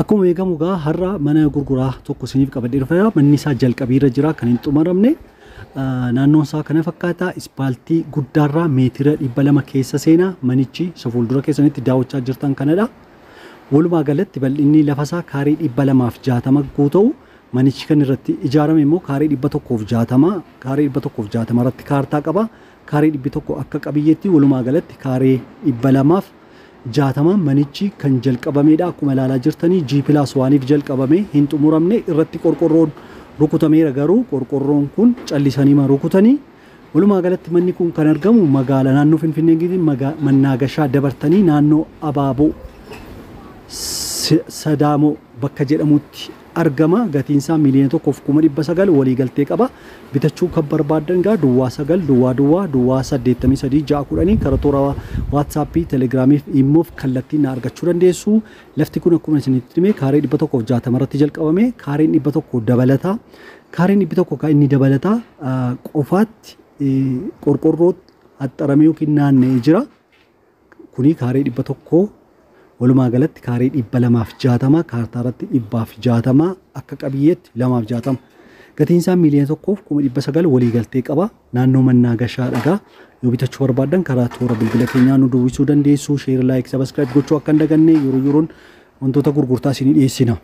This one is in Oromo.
Akkuma beekamu egaa har'a mana gurguraa tokko isiniif qabadhee dhufeera. Manni isaa jalqabiirra jira, kan hin xumuramne. Naannoon isaa kana fakkaata. Ispaaltii guddaarraa meetira 200 keessa seenaa. Manichi isa fuuldura keessanitti daawwachaa jirtan kanadha. Walumaa galatti bal'inni lafa isaa kaarii 260 guuta'u, manichi kan irratti ijaarame immoo kaarii 160, kaarii 160 irratti kaartaa qaba. Kaarii 100 akka qabiyyeetti, walumaa galatti kaarii 260 manichi kan jalqabamedha. Akkuma ilaalaa jirtanii G+1f jalqabame, hin xumuramne. Irratti qorqorroon rukutameera, garuu qorqorroon kun callisanii rukutanii. Walumaa galatti manni kun kan argamu magaalaa naannoo Finfinnee Mannaagashaa dabartanii naannoo Abaaboo Sadaamoo bakka jedhamutti argama. Gatiin isaa 1,900,000, waliigaltee qaba. Bitachuu kan barbaaddan gaa 0900 00 83 610 karaa toora Waatsaappii, Telegiraamii fi Immoof kallattiin na argachuu dandeessu. Lafti kun akkuma isinitti hime kaaree 160 irratti jalqabame, kaareen 100 dabalataa. Kaareen 100 kan inni dabalataa qofaatti qorqorrootti haxxaramee yookiin naanna'ee jira. Kuni kaaree 100, walumaa galatti kaaree 260, kaartaa irratti 160, akka qabiyyeetti 260. Gatiin isaa 1,900,000, waliigaltee qaba. Naannoo Mannaagashaa dhagaa. Yoo bitachuu barbaaddan karaa toora bilbila keenyaa nu dubbisuu dandeessu. Share, like, subscribe gochuu akka hin daganne, yeroo yeroon wantoota gurgurtaa isinii dhiyeessina.